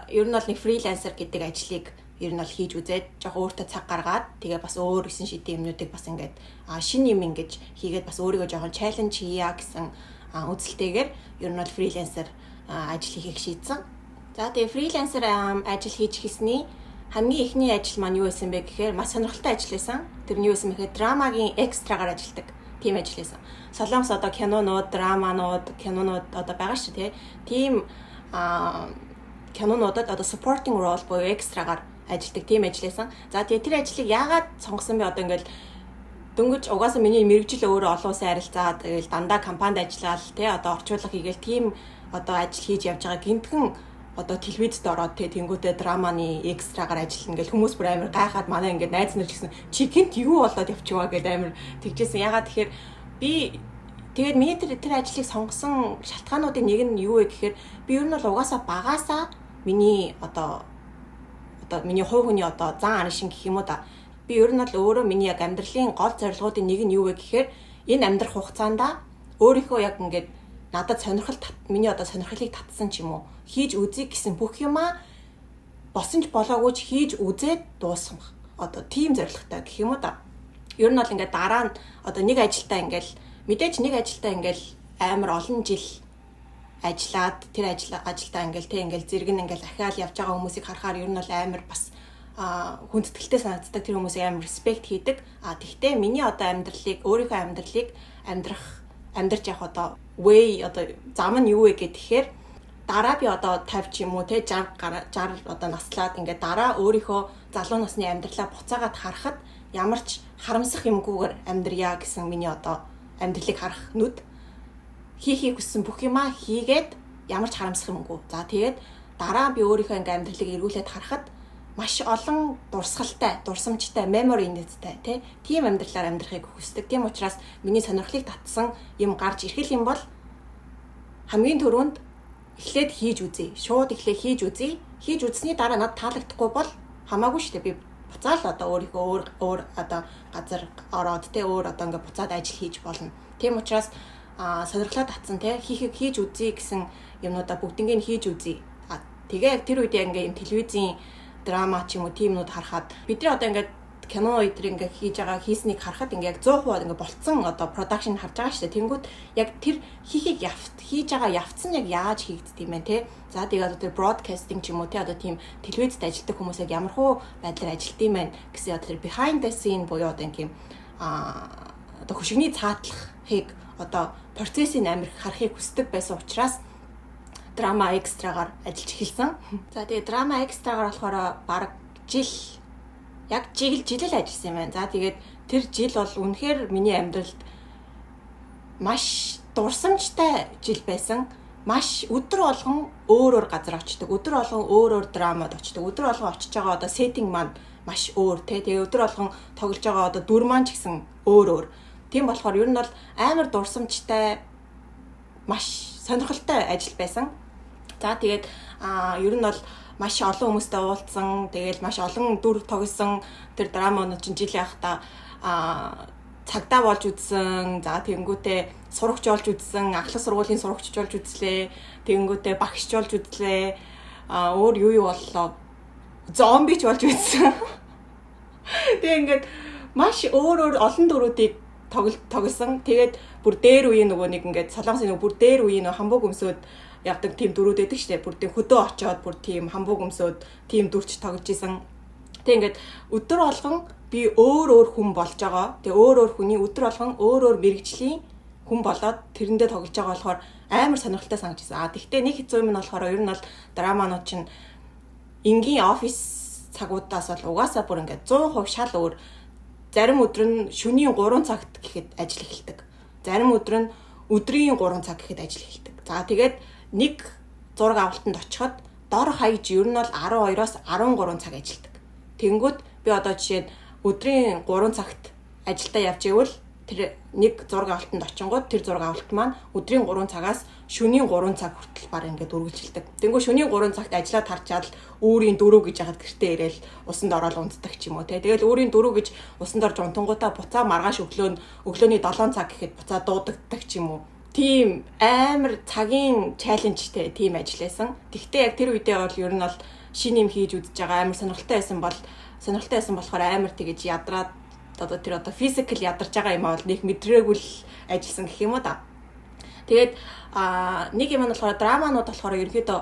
ер нь бол нэг freelancer гэдэг ажлыг ер нь бол хийж үзээд, жоох өөртөө цаг гаргаад, тэгээ бас өөр 9 шидийн юмнуудыг бас ингээд шинэ юм ингэж хийгээд, бас өөрийгөө жоохон challenge хийя гэсэн үзэлтэйгээр ер нь бол freelancer ажил хийхийг шийдсэн. За, тэгээ freelancer ажил хийж хийсний хамгийн эхний ажил маань юу байсан бэ гэхээр маш сонирхолтой ажил байсан. Тэр нь юу байсан бэ гэхээр драмагийн extra гаар ажилладаг тийм ажил байсан. Солонгос одоо кинонууд, драманууд, кинонууд одоо байгаа шүү, тий. Тийм кинонуудад одоо supporting role буюу extra гаар ажилладаг тийм ажил байсан. За, тэгээ тэр ажлыг яагаад сонгосон бэ? Одоо ингээл дөнгөж угаасаа миний мэргэжил өөрөө олон улсын харилцаа, тэгэл дандаа компанид ажиллаал, тий, одоо орчуулга хийгээл, тийм одоо ажил хийж явж байгаа гинтхэн одоо телевизд ороод, тий, тэнгуүтээ драманы extra гаар ажиллана гэл хүмүүс бүр амар гайхаад, манай ингээд найз нар ч гэсэн чи гинт юу болоод явчихваа гэд амар тэгжсэн. Ягаад тэгэхээр би тэгээд миний тэр ажлыг сонгосон шалтгаануудын нэг нь юу вэ гэхээр би ер нь бол угаасаа багасаа миний одоо миний хувь хүний одоо зан араншин гэх юм уу да. Би ер нь бол өөрөө миний яг амьдралын гол зорилгоудын нэг нь юу вэ гэхээр энэ амьдрах хугацаанд өөрийнхөө яг ингээд надад сонирхол, миний одоо сонирхлыг татсан ч юм уу, хийж үзье гэсэн бүх юмаа босон ч болоогүй ч хийж үзээд дуусгах. Одоо тийм зорилготой гэх юм уу да. Ер нь бол ингээд дараа нь одоо нэг ажилдаа ингээд мэдээж нэг ажилдаа ингээд амар олон жил ажиллаад, тэр ажилдаа ингээл, тэ, ингээл зэрэг нь ингээл ахиал явж байгаа хүмүүсийг харахаар ер нь бол амар бас хүндэтгэлтэй санагддаг, тэр хүмүүсийг амар respect хийдэг. А тэгтээ миний одоо амьдралыг, өөрийнхөө амьдралыг амьдрах, амьдарч явах одоо way, одоо зам нь юу вэ гэхээр дараа би одоо 50 ч юм уу, те, 60 60 одоо наслаад, ингээд дараа өөрийнхөө залуу насны амьдралаа буцаагаад харахад ямар ч харамсах юмгүйгээр амьдрья гэсэн миний одоо амьдралыг харах нүд, хийхийг хүссэн бүх юмаа хийгээд ямар ч харамсах юмгүй. За, тэгээд дараа би өөрийнхөө ингээ амьдралыг эргүүлээд харахад маш олон дурсгалтай, дурсамжтай, memory нийттэй, тий, тийм амьдралаар амьдрахыг хүсдэг. Тийм учраас миний сонирхлыг татсан юм гарч ирэх юм бол хамгийн түрүүнд эхлээд хийж үзье. Шууд эхлээ хийж үзье. Хийж үзсний дараа над таалагдахгүй бол хамаагүй шүү дээ. Би буцаал одоо өөрийнхөө өөр өөр одоо газар ороод, те, өөр одоо ингээ буцаад ажил хийж болно. Тийм учраас сонирхлоо татсан, те, хийхийг хийж үзье гэсэн юмнуудаа бүгднийг нь хийж үзье. А тэгээ яг тэр үед яг ингээ юм телевизийн драма ч юм уу, тийм юмнууд харахад бидний одоо ингээд кино өдр ингээ хийж байгаа хийснийг харахад ингээ яг 100% ингээ болцсон одоо production харж байгаа шүү дээ. Тэнгүүд яг тэр хийхийг явт хийж байгаа явц нь яг яаж хийгддэг юм бэ, те. За, тэгээ одоо тэр broadcasting ч юм уу, те, одоо тийм телевизэд ажилладаг хүмүүс яг ямар хуу байдлаар ажилладаг юм бэ гэсэн одоо тэр behind the scene буюу одоо ингээ одоо хөшигний цаатлахыг, одоо процессыг амар харахыг хүсдэг байсан учраас драма extra гаар ажиллаж эхэлсэн. За, тэгээ драма extra гаар болохоор бараг жил, яг жил жил л ажилласан юм байна. За, тэгээд тэр жил бол үнэхээр миний амьдралд маш дурсамжтай жил байсан. Маш өдөр болгон өөр өөр газар очдог. Өдөр болгон өөр өөр драмад очдог. Өдөр болгон очиж байгаа одоо setting маань маш өөр, те. Тэгээ өдөр болгон тоглож байгаа одоо дүр маань ч гэсэн өөр өөр. Тийм болохоор ер нь бол амар дурсамжтай, маш сонирхолтой ажил байсан. За, тэгээд ер нь бол маш олон хүмүүстэй уулзсан. Тэгээл маш олон дүр тоглосон. Тэр драманууд чинь жил явахдаа цагдаа болж үзсэн. За, тэгэнгүүтээ сурагч болж үзсэн. Ахлах сургуулийн сурагч болж үзлээ. Тэгэнгүүтээ багш болж үзлээ. А өөр юу юу боллоо? Зомби ч болж үзсэн. Тэгээ ингээд маш өөр өөр олон дүрүүдийг тоглосон. Тэгээд бүр дээр үеийн нөгөө нэг ингээд Солонгосын нөгөө бүр дээр үеийн нөгөө hanbok өмсөөд явдаг тийм дүрүүд байдаг штэ. Бүр тийм хөдөө очиод бүр тийм hanbok өмсөөд тийм дүрч тоглож исэн. Тэг ингээд өдөр болгон би өөр өөр хүн болж байгаа. Тэгээ өөр өөр хүний, өдөр болгон өөр өөр мэргэжлийн хүн болоод тэрэндээ тоглож байгаа болохоор амар сонирхолтой санагдчихсан. А тэгтээ нэг хэцүү юм нь болохоор ер нь бол драманууд чинь энгийн офис цагуудаас бол угаасаа бүр ингээд 100% шал өөр. Зарим өдөр нь шөнийн 3 цагт гэхэд ажил эхэлдэг. Зарим өдөр нь өдрийн 3 цаг гэхэд ажил эхэлдэг. За, тэгээд нэг зураг авалтанд очиход дор хаяж ер нь бол 12-оос 13 цаг ажилладаг. Тэнгүүт би одоо жишээ нь өдрийн 3 цагт ажилдаа явж ивэл тэр нэг зураг авалтанд очингууд тэр зураг авалт маань өдрийн 3 цагаас шөнийн 3 цаг хүртэл баг ингээд үргэлжилдэг. Тэнгүү шөнийн 3 цагт ажиллаа тарчаад л өөрийн 4 гэж яхад гэртээ ирээл усанд ороод унтдаг ч юм уу те. Тэгэл өөрийн 4 гэж усанд орж унтангуудаа буцаа маргааш өглөөний 7 цаг гэхэд буцаа дуудагддаг ч юм уу. Тийм амар цагийн challenge тэй тийм ажил байсан. Тэгтээ яг тэр үедээ бол ер нь бол шинэ юм хийж үзэж байгаа, амар сонирхолтой байсан болохоор амар тэгэж ядраад, одоо тэр одоо physical ядарч байгаа юм бол нэг мэдрээгүй л ажилласан гэх юм уу да. Тэгээд нэг юм нь болохоор драманууд болохоор ерөнхийдөө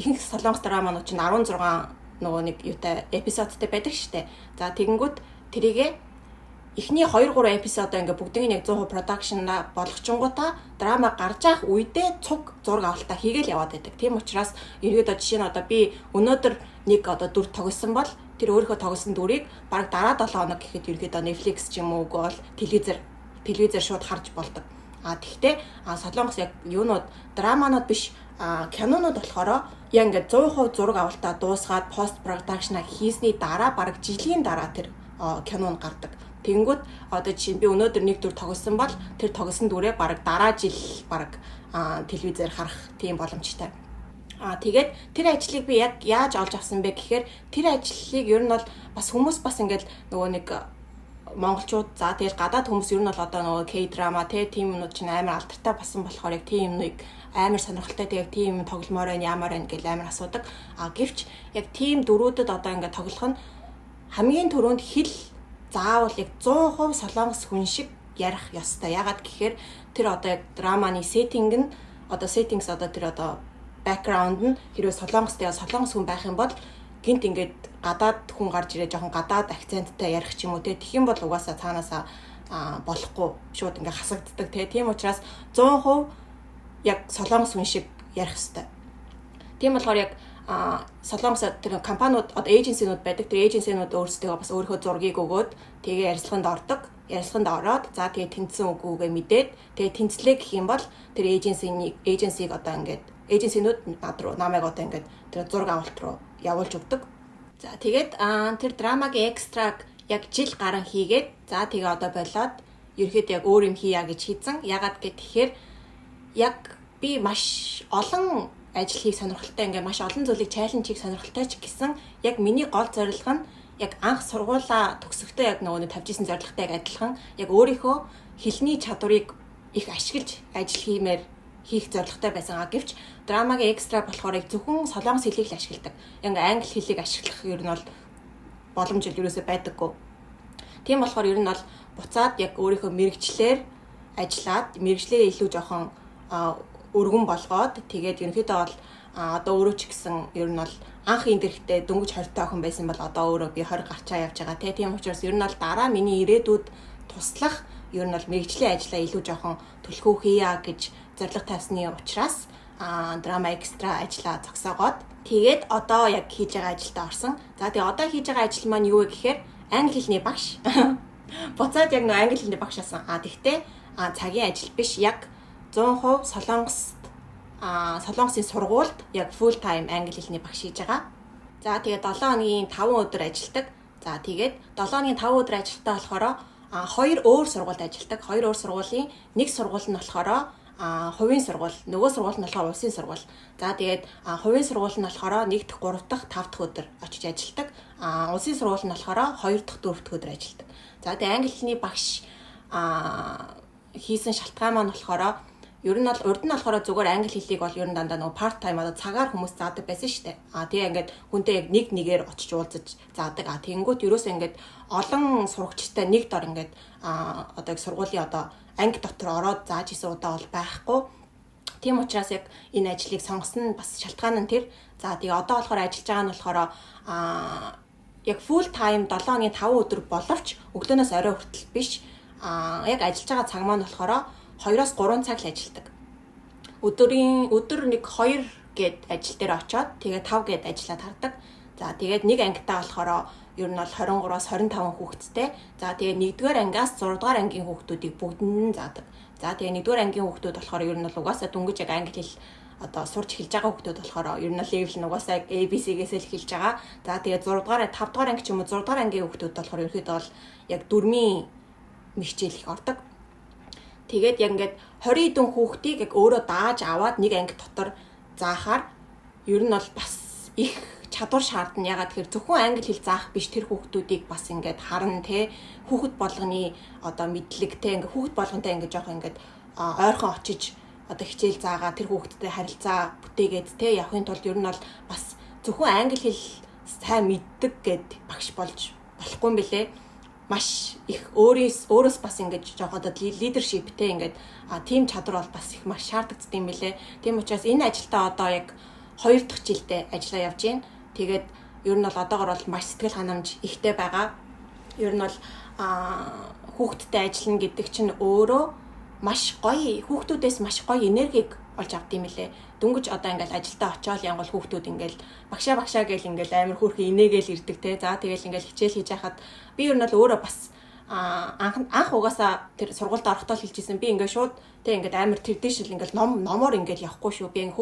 ихэнх солонгос драманууд чинь 16 нөгөө нэг юутай episode той байдаг штэ. За, тэгэнгүүт тэрийгэ эхний 2 3 episode оо ингээ бүгдийг нь яг 100% production болгочингуудаа драма гарч явах үедээ цуг зураг авалтаа хийгээл яваад байдаг. Тийм учраас ерөөдөө жишээ нь одоо би өнөөдөр нэг одоо дүр тоглосон бол тэр өөрийнхөө тоглосон дүрийг бараг дараа 7 хоног гэхэд ерөөдөө Netflix ч юм уу үгүй бол телевизээр шууд харж болдог. А тэгтээ Солонгос яг юунууд, драманууд биш, кинонууд болохоор яг ингээд 100% зураг авалтаа дуусгаад post production аа хийсний дараа бараг жилийн дараа тэр кино нь гардаг. Тэгэнгүүт одоо жишээ нь би өнөөдөр нэг дүр тоглосон бол тэр тоглосон дүрээ бараг дараа жил бараг телевизээр харах тийм боломжтой. А тэгээд тэр ажлыг би яг яаж олж авсан бэ гэхээр тэр ажлыг ер нь бол бас хүмүүс бас ингээд нөгөө нэг монголчууд, за тэгэл гадаад хүмүүс ер нь бол одоо нөгөө K-drama те, тийм юмнууд чинь амар алдартай болсон болохоор яг тийм юмныг амар сонирхолтой, тэгээд тийм юм тогломоор байна, яамаар байна гэл амар асуудаг. А гэвч яг тийм дүрүүдэд одоо ингээд тоглох нь хамгийн түрүүнд хэл заавал яг 100% солонгос хүн шиг ярих ёстой. Ягаад гэхээр тэр одоо яг драманы setting нь, одоо settings, одоо тэр одоо background нь хэрвээ солонгостой, солонгос хүн байх юм бол гинт ингээд гадаад хүн гарч ирээ жоохон гадаад акценттай ярих ч юм уу те, тэгэх юм бол угаасаа цаанаасаа болохгүй, шууд ингээ хасагддаг те. Тийм учраас 100% яг солонгос хүн шиг ярих хэвээр. Тийм болохоор яг солонгос тэр компаниуд, одоо agency нууд байдаг. Тэр agency нууд өөрсдөө бас өөрийнхөө зургийг өгөөд тэгээ ярилцлаганд ордог. Ярилцлаганд ороод, за, тэгээ тэнцсэн үгүйгээ мэдээд, тэгээ тэнцлээ гэх юм бол тэр agency г одоо ингээд agency нууд над руу, намайг одоо ингээд тэр зураг авалт руу явуулж өгдөг. За, тэгээд тэр драмагийн extra г яг жил гарan хийгээд, за, тэгээ одоо болоод ерөөхдөө яг өөр юм хийя гэж хийцэн. Ягаад гэхээр яг би маш олон ажил хийх сонирхолтой, ингээ маш олон зүйлийг challenge хийх сонирхолтой ч гэсэн яг миний гол зорилго нь яг анх сургуулаа төгсөхдөө яг нөгөө нэг тавьж исэн зорилготой яг адилхан яг өөрийнхөө хэлний чадварыг их ашиглаж ажил хийх зорилготой байсан. А гэвч драмагийн extra болохоор яг зөвхөн солонгос хэлийг л ашигладаг. Яг англи хэлийг ашиглах ер нь бол боломж ерөөсөө байдаггүй. Тийм болохоор ер нь бол буцаад яг өөрийнхөө мэргэжлээр ажиллаад, мэргэжлээ илүү жоохон өргөн болгоод, тэгээд ерөнхийдөө бол одоо өөрөө ч гэсэн ер нь бол анх энэ дэрхтээ дөнгөж 20 охин байсан бол одоо өөрөө би 20 гарчаа явж байгаа те. Тийм учраас ер нь бол дараа миний ирээдүйд туслах ер нь бол мэргэжлийн ажлаа илүү жоохон түлхүү хийя гэж зорилго тавьсны учраас драма extra ажлаа зогсоогоод тэгээд одоо яг хийж байгаа ажилдаа орсон. За, тэгээ одоо хийж байгаа ажил маань юу вэ гэхээр англи хэлний багш. Буцаад яг нөө англи хэлний багш болсон. А тэгтээ цагийн ажил биш, яг 100% Солонгост Солонгосын сургуульд яг full time англи хэлний багш хийж байгаа. За, тэгээд 7 хоногийн 5 өдөр ажилладаг. За, тэгээд 7 хоногийн 5 өдөр ажиллахдаа болохоор хоёр өөр сургуульд ажилладаг. Хоёр өөр сургуулийн нэг сургууль нь болохоор хувийн сургууль, нөгөө сургууль нь болохоор улсын сургууль. За, тэгээд хувийн сургууль нь болохоор 1 дахь, 3 дахь, 5 дахь өдөр очиж ажилладаг. Улсын сургууль нь болохоор 2 дахь, 4 дахь өдөр ажилладаг. За, тэгээд англи хэлний багш хийсэн шалтгаан маань болохоор ер нь бол урд нь болохоор зүгээр англи хэлийг бол ер нь дандаа нөгөө part time, одоо цагаар хүмүүс заадаг байсан шүү дээ. А тэгээ ингээд хүнтэй яг нэг нэгээр очиж уулзаж заадаг. А тэгэнгүүт ерөөсөө ингээд олон сурагчтай нэг дор ингээд одоо яг сургуулийн одоо анги дотор ороод зааж исэн удаа бол байхгүй. Тийм учраас яг энэ ажлыг сонгосон нь бас шалтгаан нь тэр. За, тэгээ одоо болохоор ажиллаж байгаа нь болохоор яг full time 7 хоногийн 5 өдөр боловч өглөөнөөс орой хүртэл биш. А яг ажиллаж байгаа цаг маань болохоор 2-оос 3 цаг л ажилладаг. Өдөр нэг 2 гээд ажил дээр очоод тэгээ 5 гээд ажиллаад хардаг. За, тэгээд нэг ангитаа болохоор ер нь бол 23-аас 25 хүүхэдтэй. За, тэгээ 1-р ангиас 6-р ангийн хүүхдүүдийг бүгдэнд нь заадаг. За, тэгээ 1-р ангийн хүүхдүүд болохоор ер нь бол угаасаа дөнгөж яг англи хэл одоо сурч эхэлж байгаа хүүхдүүд болохоор ер нь level нь угаасаа ABC-гээс л эхэлж байгаа. За, тэгээд 6 дугаар, 5 дугаар анги ч юм уу, 6 дугаар ангийн хүүхдүүд болохоор ерөнхийдөө бол яг дөрмийн хичээл их ордог. Тэгээд яг ингээд 20 хэдэн хүүхдийг яг өөрөө дааж аваад нэг анги дотор заахаар ер нь бол бас их чадвар шаардна. Ягаад тэгэхээр зөвхөн англи хэл заах биш, тэр хүүхдүүдийг бас ингээд харна, те, хүүхэд болгоны одоо мэдлэг, те, ингээд хүүхэд болгонтой ингээд жоох ингээд ойрхон очиж одоо хичээл заагаа, тэр хүүхдтэй харилцаа бүтээгээд, те, явахын тулд ер нь бол бас зөвхөн англи хэл сайн мэддэг гэд багш болж болохгүй юм бэлээ. Маш их өөрөөс бас ингэж жоох одоо leadership, те, ингээд тийм чадвар бол бас их маш шаардлагатай юм бэлээ. Тийм учраас энэ ажилдаа одоо яг хоёр дахь жилдээ ажиллаа явж байна. Тэгээд ер нь бол одоогор бол маш сэтгэл ханамж ихтэй байгаа. Ер нь бол хүүхдтэй ажиллана гэдэг чинь өөрөө маш гоё, хүүхдүүдээс маш гоё энергийг олж авд юм лээ. Дөнгөж одоо ингээл ажилдаа очиод янгол хүүхдүүд ингээл "Багшаа, багшаа" гэл ингээл амар хөөрхөн инээгээл ирдэг, те. За, тэгэл ингээл хичээл хийж байхад би ер нь бол өөрөө бас анх анх угаасаа тэр сургуульд орохдоо л хэлжсэн. Би ингээд шууд, тэг, ингээд амар traditional ингээд ном номоор ингээд явахгүй шүү. Би ингээд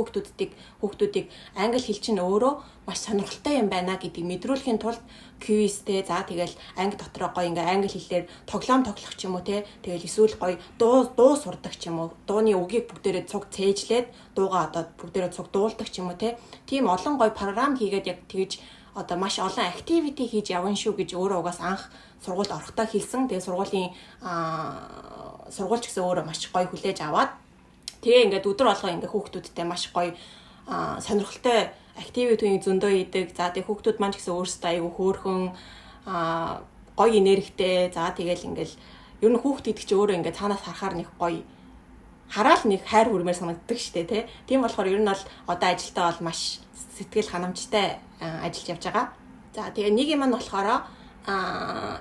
хүүхдүүдийг англи хэл чинь өөрөө маш сонирхолтой юм байна гэдгийг мэдрүүлэхийн тулд quiz, те, за, тэгэл анги дотроо гоё ингээд англи хэлээр тоглоом тоглох ч юм уу, те, тэгэл эсвэл гоё дуу дуу сурдаг ч юм уу, дууны үгийг бүгдээрээ цуг цээжлээд дуугаа одоо бүгдээрээ цуг дуулдаг ч юм уу, те, тийм олон гоё програм хийгээд яг тэгж одоо маш олон activity хийж явна шүү гэж өөрөө угаас анх сургуульд орохдоо хэлсэн. Тэгээ сургуулийн сургууль ч гэсэн өөрөө маш гоё хүлээж аваад, тэгээ ингээд өдөр болгоо ингээд хүүхдүүдтэй маш гоё сонирхолтой activity зөндөө хийдэг. За, тэгээ хүүхдүүд маань ч гэсэн өөрсдөө айгүй хөөрхөн, гоё энергитэй. За, тэгэл ингээл ер нь хүүхд гэдэг чи өөрөө ингээд цаанаас харахаар нэг гоё хараал нэг хайр хүрмээр санагддаг штэ, тий. Тийм болохоор ер нь бол одоо ажилдаа бол маш сэтгэл ханамжтай ажиллаж явж байгаа. За, тэгээ нэг юм нь болохоор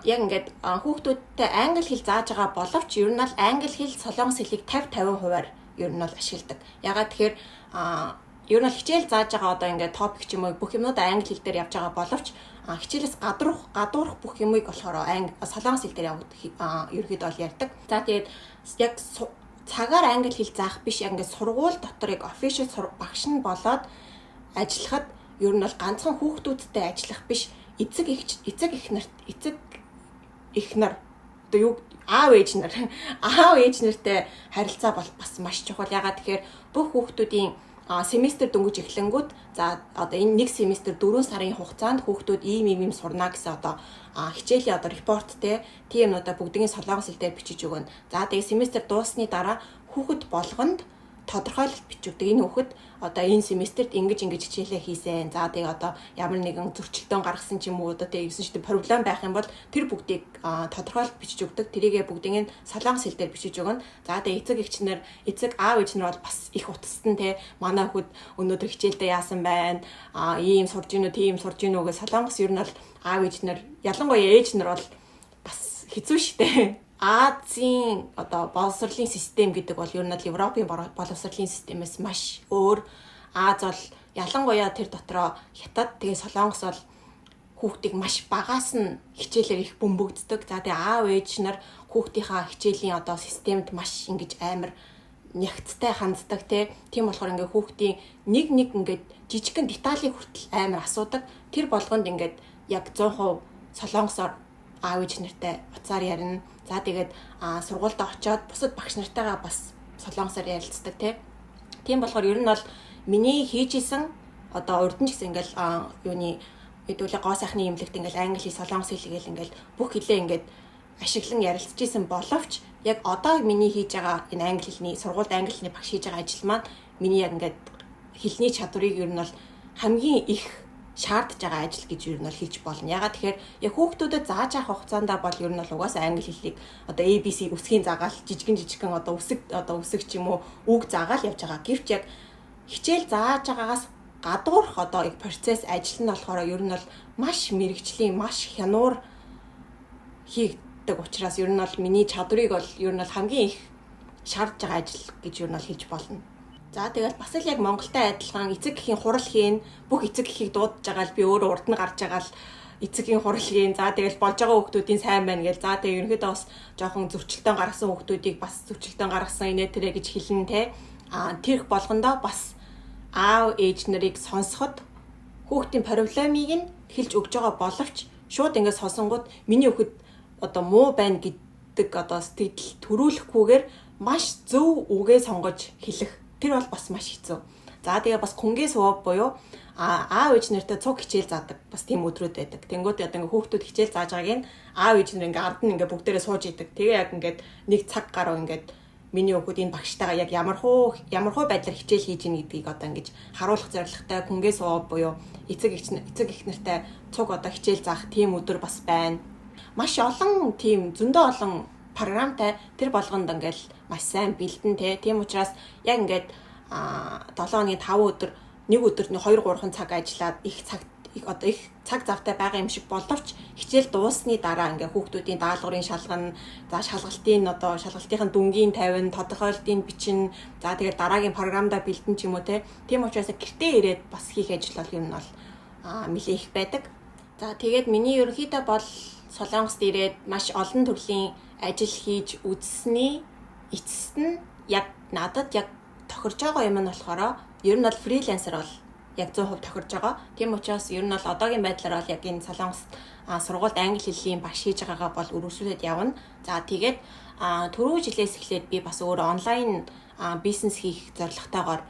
яг ингээд хүүхдүүдтэй англи хэл зааж байгаа боловч ер нь бол англи хэл, солонгос хэлийг 50 50%-аар ер нь бол ашигладаг. Ягаад тэгэхээр ер нь бол хичээл зааж байгаа одоо ингээд topic ч юм уу, бүх юмнууд англи хэл дээр явж байгаа боловч хичээлээс гадуурх бүх юмыг болохоор анги солонгос хэл дээр ерөөхдөө бол ярьдаг. За, тэгээд яг цагаар англи хэл заах биш, яг ингээд сургууль дотор яг official багш нь болоод ажиллахад ер нь бол ганцхан хүүхдүүдтэй ажиллах биш, эцэг их нарт, эцэг их нар одоо юу, аав ээж нартай харилцаа бол бас маш чухал. Ягаад тэгэхээр бүх хүүхдүүдийн семестр дөнгөж эхлэнгүүт, за, одоо энэ нэг семестр 4 сарын хугацаанд хүүхдүүд ийм ийм ийм сурна гэсэн одоо хичээлийн одоо report, те, тийм юмнуудаа бүгдийн солонгос хэл дээр бичиж өгнө. За, тэгээ семестр дууссаны дараа хүүхэд болгонд тодорхойлолт бичиж өгдөг. Энэ хүүхэд одоо энэ семестрт ингэж ингэж хичээлээ хийсэн. За, тэгээ одоо ямар нэгэн зөрчилдөөн гаргасан ч юм уу, одоо тэгээ гэсэн чинь problem байх юм бол тэр бүгдийг тодорхойлолт бичиж өгдөг. Тэрийгээ бүгдийг нь солонгос хэл дээр бичиж өгнө. За, тэгээ эцэг эгч нар, эцэг аав ээж нар бол бас их утассан, те, манай хүүхэд өнөөдөр хичээлдээ яасан байна. Ийм сурж гинүү, тийм сурж гинүү гэж солонгос ер нь бол аав ээж нар, ялангуяа ээж нар бол бас хэцүү шттэ. Азийн одоо боловсролын систем гэдэг бол ер нь бол Европын боловсролын системээс маш өөр. Ази бол ялангуяа тэр дотроо Хятад, тэгээ Солонгос бол хүүхдийг маш багаас нь хичээлээр их бөмбөгддөг. За, тэгээ аав ээж нар хүүхдийнхаа хичээлийн одоо системд маш ингэж амар нягцтай ханддаг, те. Тийм болохоор ингээ хүүхдийн нэг нэг ингээд жижигхэн деталийг хүртэл амар асуудаг. Тэр болгонд ингээд яг 100% солонгосоор аав ээж нартай утсаар ярина. За, тэгээд сургуульдаа очиод бусад багш нартайгаа бас солонгосоор ярилцдаг, тий. Тийм болохоор ер нь бол миний хийж исэн одоо урд нь ч гэсэн ингээл юуны хэдүүлээ гоо сайхны имлэгт ингээл англи хэл, солонгос хэл гээл ингээл бүх хэлээ ингээд ашиглан ярилцж исэн боловч яг одоо миний хийж байгаа энэ англи хэлний сургуульд англи хэлний багш хийж байгаа ажил маань миний яг ингээд хэлний чадварыг ер нь бол хамгийн их шаардж байгаа ажил гэж ер нь бол хэлж болно. Ягаад тэгэхээр яг хүүхдүүдэд зааж авах хугацаанд бол ер нь бол угаасаа англи хэлийг одоо ABC үсгийн загаал, жижигэн жижигхэн одоо үсэг ч юм уу, үг заагаал явж байгаа. Гэвч яг хичээл зааж байгаагаас гадуурх одоо яг процесс ажил нь болохоор ер нь бол маш мэргэжлийн, маш хянуур хийгддэг учраас ер нь бол миний чадварыг бол ер нь бол хамгийн их шаардж байгаа ажил гэж ер нь бол хэлж болно. За, тэгэл бас л яг Монголтай адилхан эцэг эхийн хурал хийн, бүх эцэг эхийг дуудаж байгаа л би өөрөө урд нь гарч байгаа л эцэгийн хурал хийн. За, тэгэл болж байгаа хүүхдүүдийн сайн байна гэл. За, тэгээ ерөнхийдөө бас жоохон зөрчилдөөн гаргасан хүүхдүүдийг бас зөрчилдөөн гаргасан инээ тэрэ гэж хэлнэ, те. А тэрх болгондоо бас Аав ээж нарыг сонсоход хүүхдийн проблемыг нь хэлж өгж байгаа боловч шууд ингээд сонсонгууд миний хүүхэд одоо муу байна гэдэг одоо сэтгэл төрүүлэхгүйгээр маш зөв үгээ сонгож хэлэх. Тэр бол бас маш хэцүү. За, тэгээ бас хүнгээ суваа буюу аав ээж нартай цуг хичээл заадаг бас тийм өдрүүд байдаг. Тэнгүүд одоо ингээ хүүхдүүд хичээл зааж байгааг нь аав ээж нар ингээ ард нь ингээ бүгдээрээ сууж идэг. Тэгээ яг ингээд нэг цаг гаруй ингээд миний хүүхэд энэ багштайгаа яг ямар хуу байдлаар хичээл хийж ийн гэдгийг одоо ингэж харуулах зорилготой хүнгээ суваа буюу эцэг их нартай цуг одоо хичээл заах тийм өдөр бас байна. Маш олон тийм зөндөө олон програмтай, тэр болгонд ингээл маш сайн бэлдэн те. Тийм учраас яг ингээд 7 хоногийн 5 өдөр, нэг өдөрт 2 3 цаг ажиллаад их цаг их одоо их цаг завтай байгаа юм шиг боловч хичээл дууссаны дараа ингээ хүүхдүүдийн даалгаврын шалгана, за, шалгалтын одоо шалгалтын дүнгийн 50, тодорхойлтын бичин, за, тэгээд дараагийн програмдаа бэлдэн ч юм уу те. Тийм учраас гэртээ ирээд бас хийх ажил бол юм нь бол нэлээ их байдаг. За, тэгээд миний ерөнхийдөө бол Солонгост ирээд маш олон төрлийн ажил хийж үзсэний эцэст нь яг надад яг тохирж байгаа юм нь болохоор ер нь бол freelancer бол яг 100% тохирж байгаа. Тийм учраас ер нь бол одоогийн байдлаар бол яг энэ Солонгос сургуульд англи хэлний багш хийж байгаагаа бол үргэлжлүүлээд явна. За, тэгээд түрүү жилээс эхлээд би бас өөрөө онлайн бизнес хийх зорилготойгоор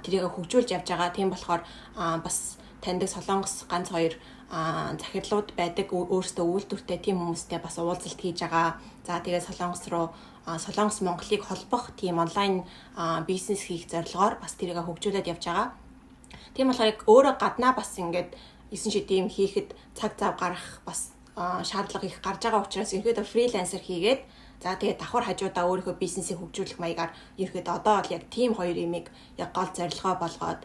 тэрийг хөгжүүлж явж байгаа. Тийм болохоор бас таньдаг Солонгос ганц хоёр захирлууд байдаг, өөрсдөө үйлдвэртэй, тийм хүмүүстэй бас уулзалт хийж байгаа. За, тэгээд Солонгос руу, Солонгос Монголыг холбох тийм онлайн бизнес хийх зорилгоор бас тэрийг хөгжүүлээд явж байгаа. Тийм болохоор яг өөрөө гаднаа бас ингээд 9 шид юм хийхэд цаг зав гаргах бас шаардлага их гарч байгаа учраас ерөнхийдөө freelancer хийгээд, за, тэгээд давхар хажуудаа өөрийнхөө бизнесийг хөгжүүлэх маягаар ерөнхийдөө одоо бол яг тийм хоёр юмыг яг гол зорилгоо болгоод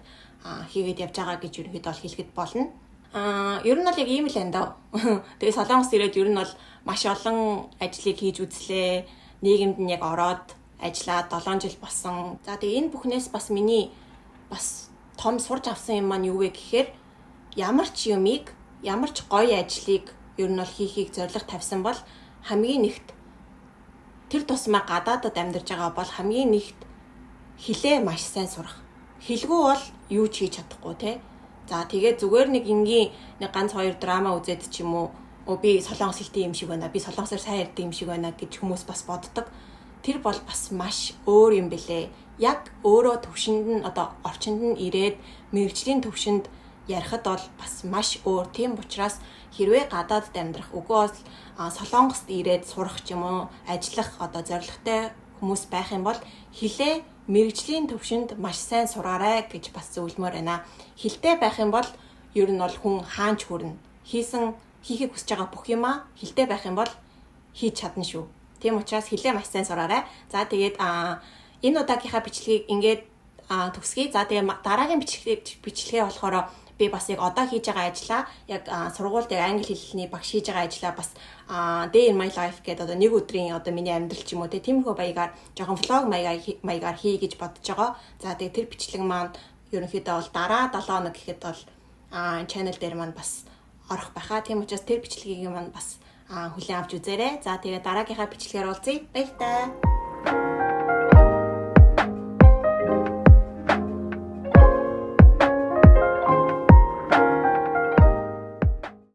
хийгээд явж байгаа гэж ерөнхийдөө бол хэлэхэд болно. Ер нь бол яг ийм л энэ даа. Тэгээ Солонгос ирээд ер нь бол маш олон ажлыг хийж үзлээ. Нийгэмд нь яг ороод ажиллаад 7 жил болсон. За, тэгээ энэ бүхнээс бас миний бас том сурч авсан юм маань юу вэ гэхээр ямар ч юмыг, ямар ч гоё ажлыг ер нь бол хийхийг зорилго тавьсан бол хамгийн нэгт тэр тусмаа гадаадад амьдарч байгаа бол хамгийн нэгт хэлээ маш сайн сурах. Хэлгүй бол юу ч хийж чадахгүй те. За, тэгээд зүгээр нэг энгийн нэг ганц хоёр драма үзээд ч юм уу, өө, би солонгос хэлтэй юм шиг байна. Би солонгосоор сайн ярьдаг юм шиг байна гэж хүмүүс бас боддог. Тэр бол бас маш өөр юм бэлээ. Яг өөрөө төвшөнд нь, одоо орчинд нь ирээд мэргэжлийн төвшөнд ярихад бол бас маш өөр. Тийм учраас хэрвээ гадаадд амьдрах, үгүй бол Солонгост ирээд сурах ч юм уу, ажиллах одоо зорилготой хүмүүс байх юм бол хэлээ мэргэжлийн төвшөнд маш сайн сураарай гэж бас зөвлөмөөр байна. Хэлтэй байх юм бол ер нь бол хүн хаана ч хүрнэ. Хийсэн хийхийг хүсэж байгаа бүх юмаа хэлтэй байх юм бол хийж чадна шүү. Тийм учраас хэлээ маш сайн сураарай. За, тэгээд энэ удаагийнхаа бичлэгийг ингээд төгсгөе. За, тэгээ дараагийн бичлэгээ болохоор би бас яг одоо хийж байгаа ажлаа, яг сургуульд яг англи хэлний багш хийж байгаа ажлаа бас day in my life гэдэг, одоо нэг өдрийн одоо миний амьдрал ч юм уу те, тиймэрхүү маягаар жоохон vlog маягаар хий гэж бодож байгаа. За, тэгээ тэр бичлэг маань ерөнхийдөө бол дараа 7 хоног гэхэд бол channel дээр маань бас орох байхаа. Тийм учраас тэр бичлэгийг маань бас хүлээн авч үзээрэй. За, тэгээ дараагийнхаа бичлэгээр уулзъя. Баяртай.